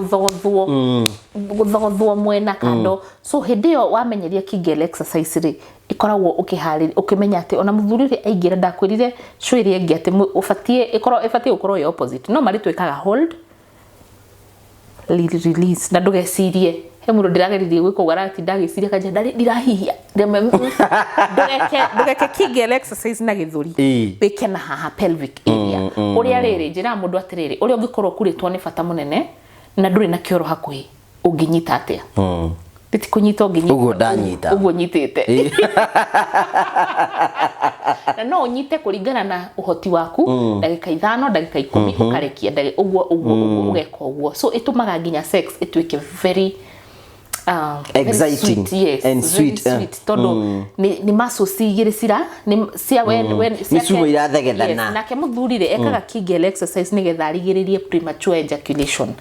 gũthogothwo mwena kando. So hĩndĩ ĩyo wamenyeria Kegel exercise rĩ, ĩkoragwo ũkĩharĩria ũkĩmenya atĩ ona mũthuri ũrĩa aingĩra, ndakwĩrire show ĩrĩa ĩngĩ atĩ ũbatiĩ ĩkorwo ĩbatiĩ gũkorwo ĩ opposite, no marĩ twĩkaga hold. Release na ndũgecirie. He mũndũ ndĩrageririe gwĩka ũguo aratinda agĩciria kanja ndarĩ ndirahihia. Ndũgeke Kegel exercise na gĩthũri. Wĩke na haha pelvic area. Ũrĩa rĩrĩ njĩraga mũndũ atĩrĩrĩ, ũrĩa ũngĩkorwo ũkurĩtwo nĩ bata mũnene na ndũrĩ na kĩoro hakuhĩ, ũngĩnyita atĩa? Ti kũnyita ũngĩnyita. Ũguo ndanyita. Ũguo nyitĩte. Na no ũnyite kũringana na ũhoti waku, ndagĩka 5, ndagĩka 10, ũkarekia ũguo ũguo ũguo ũgeka ũguo. So ĩtũmaga nginya sex ĩtuĩke very exciting, very sweet, yes, and very sweet, sweet, tondũ nĩ muscles igĩrĩ cira nĩ cia when Nĩ ciugo irathegethana. Yes, nake mũthuri rĩ ekaga Kegel exercise nĩgetha arigĩrĩrie premature ejaculation.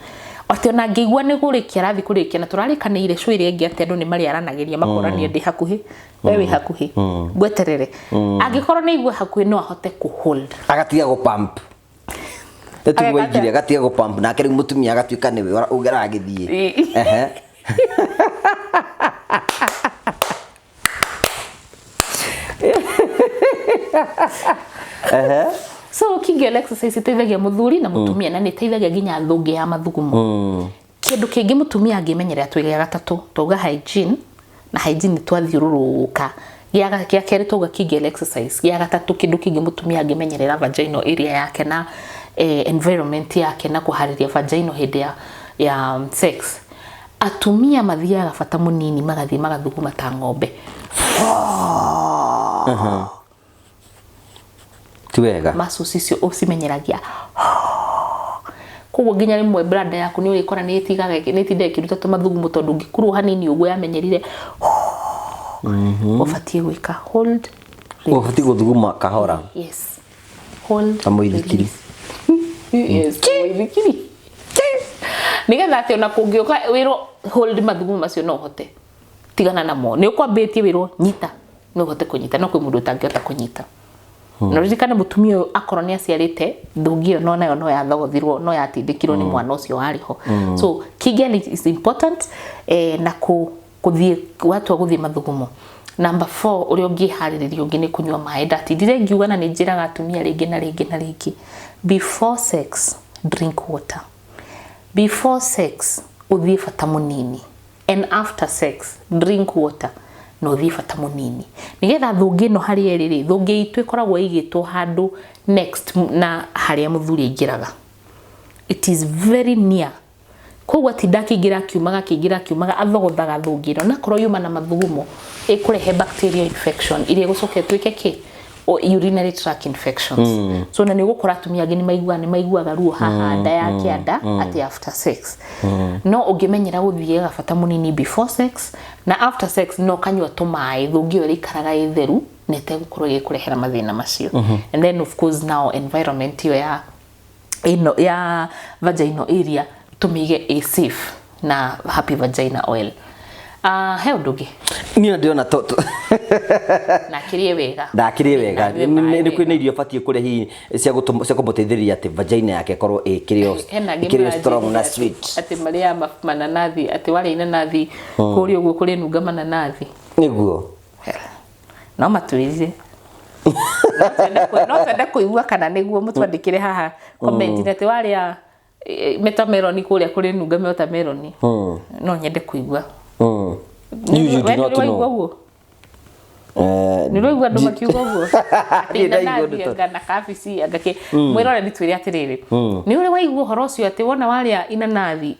Atĩ ona angĩigua nĩ kũrĩkia arathiĩ kũrĩkia, na tũrarĩkanĩire show ĩrĩa ĩngĩ atĩ andũ nĩ marĩaranagĩria makorania ndĩ hakuhĩ, we wĩ hakuhĩ, ngweterere. Angĩkorwo nĩ aigua hakuhĩ no ahote kũ hold. Agatiga gũ pump. Tĩtiguo aingire, agatiga gũ pump, nake rĩu mũtumia agatuĩka nĩwe ũragĩthiĩ. Ehe. Ehe. So Kegel exercise ĩteithagia mũthuri na mũtumia, na nĩ ĩteithagia nginya thũngĩ ya mathugumo. Kĩndũ kĩngĩ mũtumia angĩmenyerera twĩ gĩa gatatũ, twauga hygiene, na hygiene nĩ twathiũrũrũka. Gĩa kerĩ twauga Kegel exercise. Gĩa gatatũ kĩndũ kĩngĩ mũtumia angĩmenyerera vaginal area yake na environment yake na kũharĩria vaginal hĩndĩ ya sex. Atumia mathiaga bata mũnini magathiĩ magathuguma ta ng'ombe. Ti wega. Muscles icio ũcimenyeragia. Koguo nginya rĩmwe bladder yaku nĩ ũrĩkora nĩ ĩtigaga nĩ ĩtindaga ĩkĩruta tũmathugumo tondũ ũngĩkurwo hanini ũguo yamenyerire. Ũbatiĩ gwĩka hold. Ũbatiĩ gũthuguma kahora. Yes. Hold. Ta mũithikiri. Yes, mũithikiri. Nĩgetha atĩ ona kũngĩũka wĩrwo hold mathugumo macio no ũhote. Tigana namo. Nĩ ũkwambĩtie wĩrwo nyita. No ũhote kũnyita, no kwĩ mũndũ ũtangĩhota kũnyita. Na ririkana mũtumia ũyũ akorwo nĩ aciarĩte thũngĩ ĩyo no nayo no yathogothirwo, no yatindĩkirwo nĩ mwana ũcio warĩ ho. So Kegel is important, na kũthiĩ watua gũthiĩ mathugumo. Number 4 ũrĩa ũngĩharĩrĩria ũngĩ nĩ kũnyua maĩ. Ndatindire ngiuga na nĩ njĩraga atumia rĩngĩ na rĩngĩ na rĩngĩ, before sex drink water, before sex ũthiĩ bata mũnini, and after sex drink water na ũthiĩ bata mũnini, nĩgetha thũngĩ ĩno harĩa ĩrĩ rĩ, thũngĩ itũ ĩkoragwo ĩigĩtwo handũ next na harĩa mũthuri aingĩraga. It is very near. Koguo atinda akĩingĩra akiumaga akĩingĩra akiumaga athogothaga thũngĩ ĩno, na korwo yuma na mathugumo ĩkũrehe bacterial infection iria ĩgũcoka ĩtuĩke kĩ? O urinary tract infections. So na nĩ ũgũkora atumia angĩ nĩ maiguaga ruo haha nda ya kĩanda atĩ after sex. No ũngĩmenyera gũthiaga bata mũnini before sex na after sex, no kanyua tũmaĩ, thũngĩ ĩyo ĩrĩikaraga ĩ theru na ĩtegũkorwo ĩgĩkũrehera mathĩna macio. And then of course now environment ĩyo ya ĩno ya vaginal area tũmĩige ĩ safe na happy vagina oil. He ũndũ ũngĩ? Niĩ ndĩrona Nakĩrie wega. Ndakĩrĩe wega. Nanyue maĩ Nĩ kwĩna wega. irio batiĩ kũrĩa hihi cia kũmũteithĩrĩria atĩ vagina yake ĩkorwo ĩkĩrĩ Hena angĩ ĩkĩrĩ strong na maranjĩrire sweet. Atĩ marĩaga mananathi, atĩ warĩa inanathi kũrĩa ũguo kũrĩ nunga mananathi. Nĩguo. No matwĩrire. No twende kũigua kana nĩguo mũtwandĩkĩre haha comment atĩ warĩa watermelon kũrĩa kũrĩ nunga watermelon. No nyende kũigua. You do We not nĩ waigua know. ũguo? Nĩ ũraigua andũ makiuga ũguo? Atĩ Niĩ ndaigua inanathi ũndũ ta- anga na kabici anga kĩ. Mwĩrore nĩ twĩre atĩrĩrĩ. Nĩ ũrĩ waigua ũhoro ũcio atĩ wona warĩa inanathi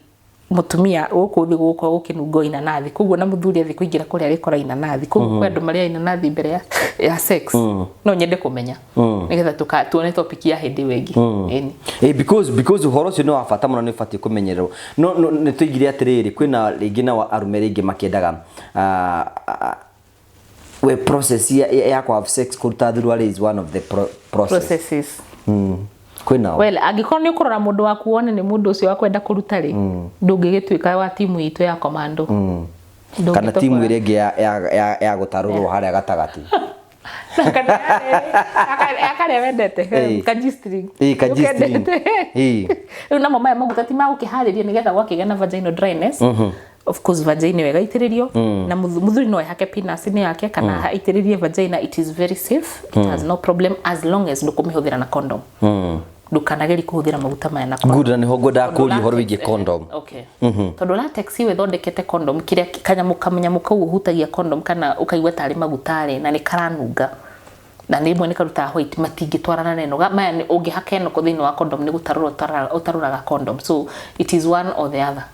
mũtumia gũkũ thĩ gũgũkorwo gũkĩnunga inanathi, koguo na mũthuri athiĩ kũingĩra kũrĩa arĩkora inanathi, koguo kwĩ andũ marĩa inanathi mbere ya sex. No nyende kũmenya nĩgetha tuone topic ya hĩndĩ ĩyo ĩngĩ. Ĩni. Because ũhoro ũcio nĩ wa bata mũno, nĩ ũbatiĩ kũmenyererwo. No nĩ tũigire atĩrĩrĩ, kwĩna rĩngĩ nao arũme rĩngĩ makĩendaga we process ya ku have sex kũruta thuruarĩ is one of the process. Processes. Kwĩnao. Well, angĩkorwo nĩ ũkũrora mũndũ waku wone nĩ mũndũ ũcio wa kwenda kũruta rĩ, ndũngĩgĩtuĩka wa timu itũ ya commando. Kana timu ĩrĩa ĩngĩ ya gũtarũrwo harĩa gatagatĩ. Kana ya karĩa wendete, ka G-string. Ĩĩ, ka G-string. Ũkendete. Rĩu namo maya maguta ti magũkĩharĩria nĩgetha gwakĩgĩa na vaginal dryness. Of course vagina ĩyo ĩgaitĩrĩrio na mũthuri no ehake penis-inĩ yake kana aitĩrĩrie vagina. It is very safe, it has no problem as long as ndũkũmĩhũthĩra na condom. Ndũkanagerie kũhũthĩra maguta maya na condom. Good, na nĩho ngwendaga Tondũ kũria ũhoro latex, wĩgiĩ condom. Okay. Tondũ latex ĩyo ĩthondekete condom, kĩrĩa kanyamũ kanyamũ kau ũhutagia condom kana ũkaigua tarĩ maguta rĩ, na nĩ karanunga na nĩ rĩmwe nĩ karutaga white, matingĩtwarana na ĩno. Maya ũngĩhaka ĩno thĩinĩ wa condom nĩ gũtarũra ũtarũraga condom, so it is one or the other.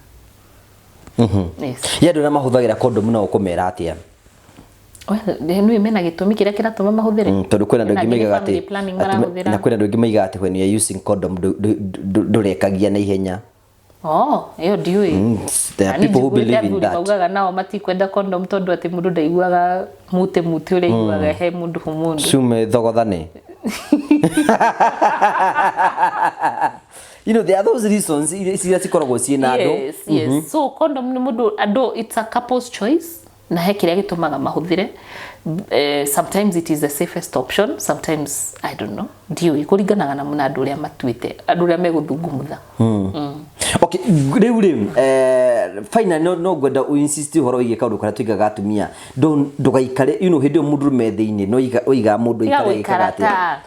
Yes. Ye andũ arĩa mahũthagĩra condom no ũkũmera atĩa? Well, nĩ mena gĩtũmi kĩrĩa kĩratũma mahũthĩre. Tondũ kwĩna andũ Mena aingĩ nginya maigaga family atĩ planning marahũthĩra. Na kwĩna andũ aingĩ maigaga atĩ when you are using condom ndũrekagia na ihenya. Oh, ĩyo ndiũĩ. There are Na niĩ people who njiguĩte believe in athuri that. maugaga nao matikwenda condom tondũ atĩ mũndũ ndaiguaga mute mute ũrĩa aiguaga he mũndũ hu mũndũ. Cume thogothane. There are those reasons iria cikoragwo ciĩ na andũ. Yes. So condom nĩ mũndũ andũ, it's a couple's choice, na he kĩrĩa gĩtũmaga mahũthĩre. Sometimes it is the safest option, sometimes I don't know, ndiũĩ, kũringanaga na na andũ ũrĩa matuĩte, andũ ũrĩa megũthungumutha. Okay, rĩu rĩ, finally no ngwenda ũ insist ũhoro wĩgiĩ kaũndũ karĩa tuigaga atumia ndũgaikare, hĩndĩ ĩyo mũndũrũme thĩinĩ no oigaga mũndũ Tiga aikare gũikara agĩkaga atĩa? ta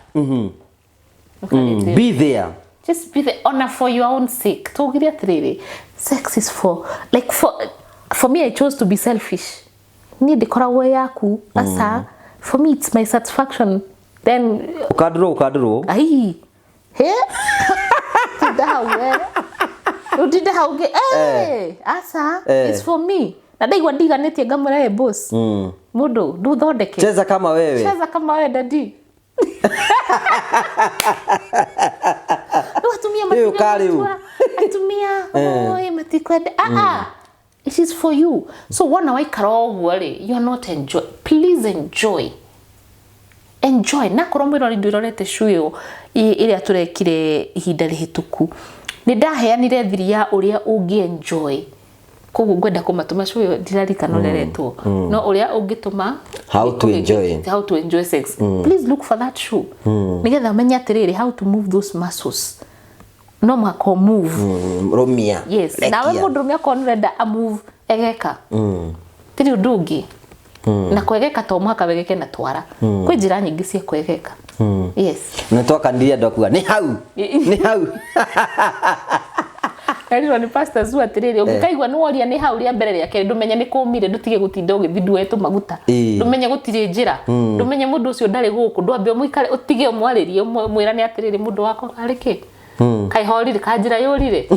Ũkarĩte. Be there. Just be there, ona for your own sake. Tugire atiriri, sex is for, like, for me, I chose to be selfish. Niĩ ndĩkoragwo yaku asa, for me it's my satisfaction then. Ũkandũrwo ũkandũrwo. Ai he, tinda hau we, rĩu tinda hau ngĩ eh asa. It's for me, na ndaigua ndiganĩtie ngamwĩra, "Hey boss, mũndũ ndũthondeke." Cheza kama wewe. Cheza kama wewe, daddy. Rĩu atumia Rĩu karĩu. matirĩ, atumia oi matikwenda. Ah ah, it is for you. So wona waikara ũguo rĩ, you are not enjoy. Please enjoy, enjoy. Nakorwo mwĩrori ndwĩrorete show ĩyo ĩrĩa tũrekire ihinda rĩhĩtũku, nĩ ndaheanire thiri ya ũrĩa ũngĩ enjoy. Koguo ngwenda kũmatũma show ĩyo, ndirarikana ũrĩa ĩretwo, no ũrĩa ũngĩtũma How to enjoy. How to enjoy sex. Please look for that show nĩgetha ũmenye atĩrĩrĩ, how to move those muscles. No mũhaka ũ move. Rũmia. Yes. Rekia. Nawe mũndũrũme akorwo nĩ ũrenda a move, egeka tiri ũndũ ũngĩ na kwegeka to mũhaka wegeke na twara, kwĩ njĩra nyingĩ cia kwegeka. Yes. Na twakanirie andũ akuga nĩ hau nĩ hau. Erirwo nĩ Pastor Zu atĩrĩrĩ, ũngĩkaigua nĩ woria nĩ hau rĩa mbere, rĩa kerĩ, ndũmenye nĩ kũmire, ndũtige gũtinda ũgĩthiĩ nduetwo maguta. Ndũmenye gũtirĩ njĩra, ndũmenye mũndũ ũcio ndarĩ gũkũ, ndwambe ũmũikare, ũtige ũmwarĩrie, ũmwĩrane atĩrĩrĩ, mũndũ wakwa karĩ kĩ kaihorire kanjĩra yũrire.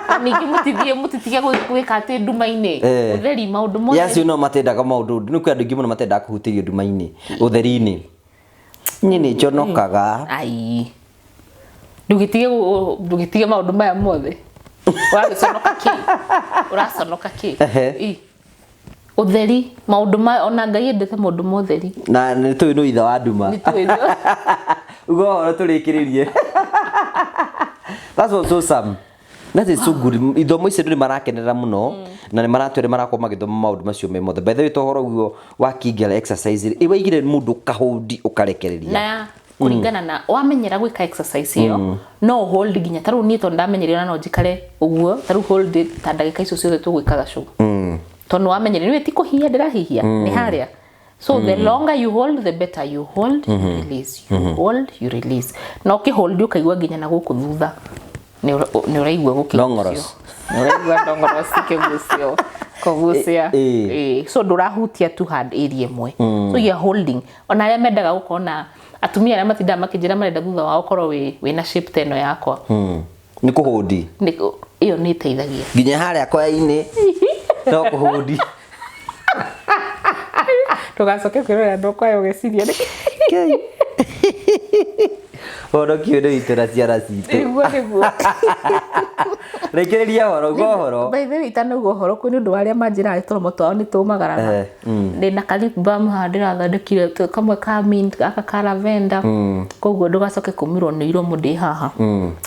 Na ningĩ mũtithiĩ, mũtitige gwĩka atĩ nduma-inĩ. Ũtheri, maũndũ mothe. Yacio no matendaga maũndũ, nĩ kwĩ andũ aingĩ mũno matendaga kũhutĩrio nduma-inĩ, ũtheri-inĩ niĩ nĩ njonokaga. Ai, ndũgĩtige ndũgĩtige maũndũ maya mothe. Ũragĩconoka kĩ? Ũraconoka kĩ? Ĩ. Ũtheri, maũndũ maya, ona Ngai endete maũndũ ma ũtheri. Na nĩ tũĩ nĩ ithe wa nduma. Nĩ tũĩ. Uga ũhoro tũrĩkĩrĩrie. That's was awesome. That is so good. Ithomo icio andũ nĩ marakenerera mũno na nĩ maratwĩra marakorwo magĩthoma maũndũ macio me mothe. By the way, to ũhoro ũguo wa Kegel exercise rĩ, waigire mũndũ kahũndi ũkarekereria. Na kũringana na wamenyera gwĩka exercise ĩyo, no hold nginya ta rĩu niĩ, tondũ ndamenyeria, ona no njikare ũguo ta rĩu, hold ta ndagĩka icio ciothe tũgwĩkaga show, tondũ wamenyeria nĩ ti kũhihia ndĩrahihia nĩ harĩa. So the longer you hold, the better. You hold, you release, you hold, you release. Na ũkĩhold ũkaigua nginya na gũkũ thutha nĩ ũraigua gũkĩgucio. Ndongoros. Nĩ ũraigua ndongoros ikĩgucio kũgucia. So ndũrahutia tu hard area ĩmwe, so you are holding. Ona arĩa mendaga gũkorwo na atumia arĩa matindaga makĩnjĩra marenda thutha wao ũkorwo wĩna shape ta ĩno yakwa. Nĩ kũhũndi. Ĩyo nĩ ĩteithagia. Nginya harĩa koya-inĩ no kũhũndi. Ndũgacoke kwĩrorera ndũkwayo ũgĩciria nĩkĩ. Ũhonokio nĩ witũ na ciana citũ. Nĩguo, nĩguo. Rĩkĩrĩria ũhoro, uga ũhoro. By the way, itanauga ũhoro, kwĩ nĩ ũndũ wa arĩa manjĩraga tũromo twao nĩ tũmagaraga. Ndĩna ka lip balm haha ndĩrathondekire kamwe ka mint, gaka ka lavender, koguo ndũgacoke kũmirwo nĩ iromo ndĩ haha.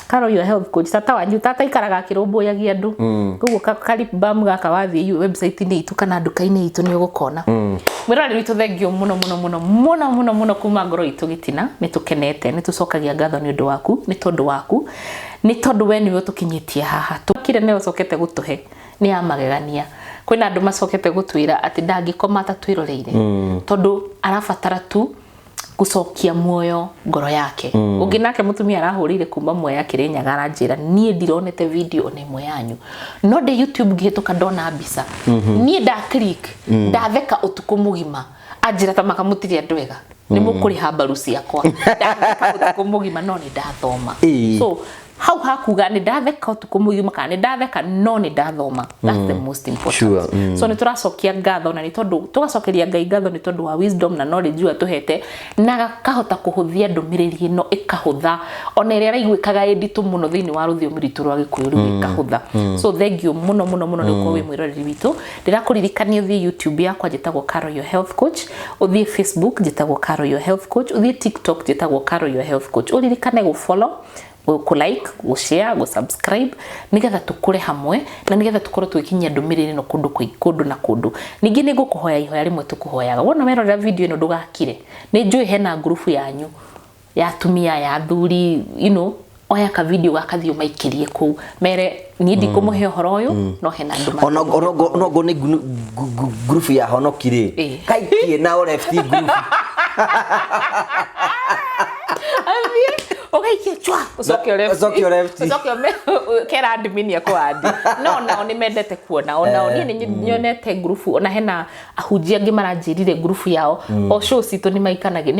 Karo your health coach, tata wanyu, tata ikaraga akĩrũmbũyagia andũ, koguo ka lip balm gaka wathiĩ website-inĩ itũ kana nduka-inĩ itũ nĩ ũgũkona. Mwĩroreri witũ, thank you mũno mũno mũno mũno mũno mũno kuma ngoro itũ gĩtina. Nĩ tũkenete, nĩ tũcokagia ngatho nĩ ũndũ waku, nĩ tondũ waku, nĩ tondũ we nĩwe ũtũkinyĩtie haha. Tũkire nĩwe ũcokete gũtũhe nĩ ya magegania. Kwĩna andũ macokete gũtwĩra atĩ ndangĩkoma atatwĩroreire, tondũ arabatara tu Gũcokia muoyo ngoro yake. Ũngĩ nake mũtumia arahũrĩire kuma Mwea Kĩrĩnyaga, aranjĩra niĩ ndironete video ona ĩmwe yanyu, no ndĩ YouTube ngĩhĩtũka ndona mbica, niĩ nda click ndatheka ũtukũ mũgima. Anjĩra ta makamũtirĩ andũ ega, nĩ mũkũrĩha mbaru ciakwa. Ndatheka ũtukũ mũgima no nĩ ndathoma. So hau hakuga nĩ ndatheka ũtukũ mũgima kana nĩ ndatheka no nĩ ndathoma, that's the most important. So nĩ tũracokia ngatho na nĩ tondũ tũgacokeria Ngai ngatho nĩ tondũ wa wisdom na knowledge ĩyo atũhete na akahota kũhũthia ndũmĩrĩri ĩno ĩkahũtha, ona ĩrĩa ĩraiguĩkaga ĩ nditũ mũno thĩinĩ wa rũthiomi rwitũ rwa Gĩkũyũ rĩu ĩkahũtha. So thank you mũno mũno mũno nĩ gũkorwo wĩ mwĩroreri witũ. Ndĩrakũririkania ũthiĩ YouTube yakwa, njĩtagwo Caro Your Health Coach, ũthiĩ Facebook njĩtagwo Caro Your Health Coach, ũthiĩ TikTok njĩtagwo Caro Your Health Coach. Ũririkane gũ follow, gũ like, gũ share, gũ subscribe, nigetha tukure hamwe na nigetha tukorwo tũgĩkinyia ndũmĩrĩri ĩno kũndũ kũndũ na kũndũ. Ningĩ nĩ ngũkũhoya ihoya rĩmwe tũkũhoyaga, wona werorera video ĩno ndũgakire. Nĩ njũĩ hena ngurubu yanyu ya atumia, ya athuri, oya ka video gaka, thiĩ ũmaikĩrie kũu, mere niĩ ndikũmũhe ũhoro ũyũ no hena andũ. Ona ona nĩ ngurubu ya honoki rĩ, kaikie na left ngurubu. Athiĩ ũgaikia chwa, ũcoke left. Ũcoke left. Ũcoke kera admin akũ no nao nĩ mendete kuona. Onao niĩ nĩ nyonete ngurubu, ona hena ahunjia angĩ maranjĩrire ngurubu yao o show citũ nĩ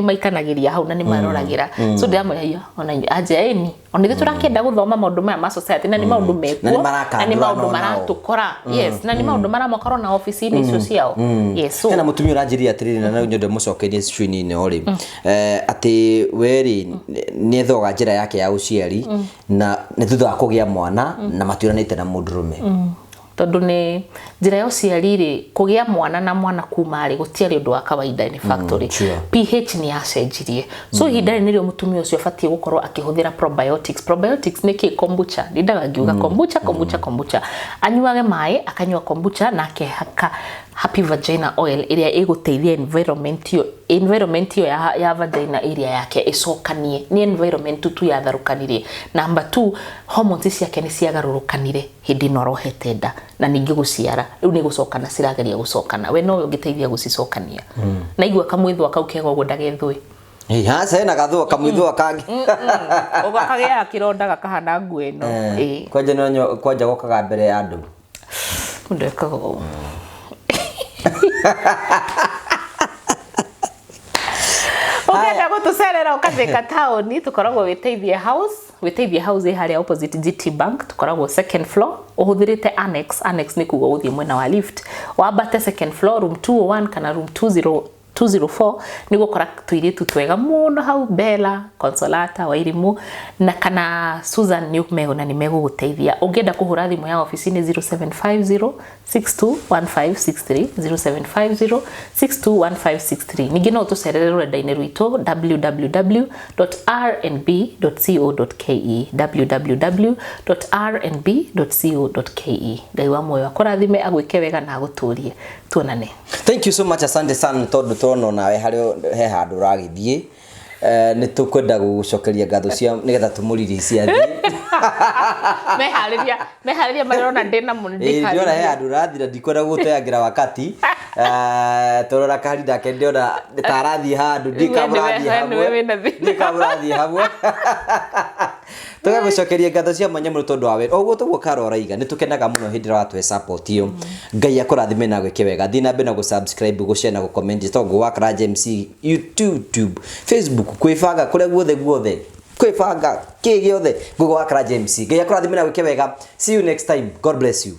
maikanagĩria hau na nĩ maroragĩra. So ndĩramwĩra iya ona anja ĩni ona ithuĩ tũrakĩenda gũthoma maũndũ maya ma society na nĩ maũndũ mekuo Na nĩ na nĩ marakandũrana maũndũ onao. Maratũkora, yes, na nĩ maũndũ maramakora ona obici-inĩ icio ciao, yes. So Hena mũtumia ũranjĩrire atĩrĩrĩ, na no nyende mũcokerie screen-inĩ ĩno rĩ, atĩ we rĩ nĩ ethoga njĩra yake ya ũciari na nĩ thutha wa kũgĩa mwana na matiũranĩte na mũndũrũme. Tondũ nĩ njĩra ya ũciari rĩ, kũgĩa mwana na mwana kuma rĩ, gũtiarĩ ũndũ wa kawaida in factory. pH nĩ yacenjirie, so ihinda rĩ nĩrĩo mũtumia ũcio abatiĩ gũkorwo akĩhũthĩra probiotics. Probiotics nĩ kĩ? Kombucha. Ndindaga ngiuga kombucha, kombucha, kombucha. Anyuage maĩ, akanyua kombucha na akehaka Happy Vagina Oil ĩrĩa ĩgũteithia environment ĩyo, environment ĩyo ya vagina area yake ĩcokanie. Nĩ environment tu yatharũkanirie. Number two, hormones ciake nĩ ciagarũrũkanire hĩndĩ ĩno arohete nda na ningĩ gũciara. Rĩu nĩ gũcokana cirageria gũcokana. We nowe ũngĩteithia gũcicokania. Naigua kamwĩthũa kau kega ũguo ndagethũe. Ĩ, haca hena gathũa kamwĩthũa kangĩ. Ũgakagĩaga kĩronda gakahana nguo ĩno. Ĩ. Kwanja no kwanja gokaga mbere ya andũ. Mũndũ ekaga ũũ. Ũngĩenda gũtũcerera ũkathĩka taũni, tũkoragwo Wĩteithie House. Wĩteithie House ĩ harĩa opposite GT Bank. Tũkoragwo second floor ũhũthĩrĩte annex. Annex nĩ kuga ũgũthiĩ mwena wa lift, wambate second floor, room 201 kana room 20 204, nĩ gũkora tũirĩtu twega mũno hau, Bella, Consolata, Wairimu na kana Susan, nĩ megona nĩ megũgũteithia. Ũngĩenda kũhũra thimũ ya ofici nĩ 0750 621563, 0750 621563. Ningĩ no ũtũcerere rũrenda-inĩ rwitũ www.rnb.co.ke, www.rnb.co.ke. Ngai wa muoyo akũrathime, agwĩke wega na agũtũrie. Tuonane. Thank you so much, asante sana, tondũ tũrona nawe harĩ he handũ ũragĩthiĩ. Nĩ tũkwenda gũgũcokeria ngatho cia nĩgetha tũmũriricie athiĩ. Meharĩria, meharĩria marona ndĩna mũno. Ĩĩ, ndĩrona he handũ ũrathira, ndikwenda gũgũteangĩra wakati. Tũrora kahinda ke ndĩrona ta arathiĩ handũ, ndika We nĩwe- mũrathiĩ we hamwe. nĩwe wĩna thĩna. Ndika mũrathiĩ hamwe. Tũgagũcokeria ngatho cia mwanya mũno tondũ wa wendo ũguo tũguo Karo araiga. Nĩ tũkenaga mũno hĩndĩ ĩrĩa watũhe support ĩyo. Ngai akũrathime na gwĩke wega. Thiĩ na mbere na gũ-subscribe, gũ-share na gũ-comment tondũ wa Karanja MC YouTube, Facebook, kwĩbanga kũrĩa guothe guothe, kwĩbanga kĩ gĩothe, Google wa Karanja MC. Ngai akũrathime na gwĩke wega. See you next time. God bless you.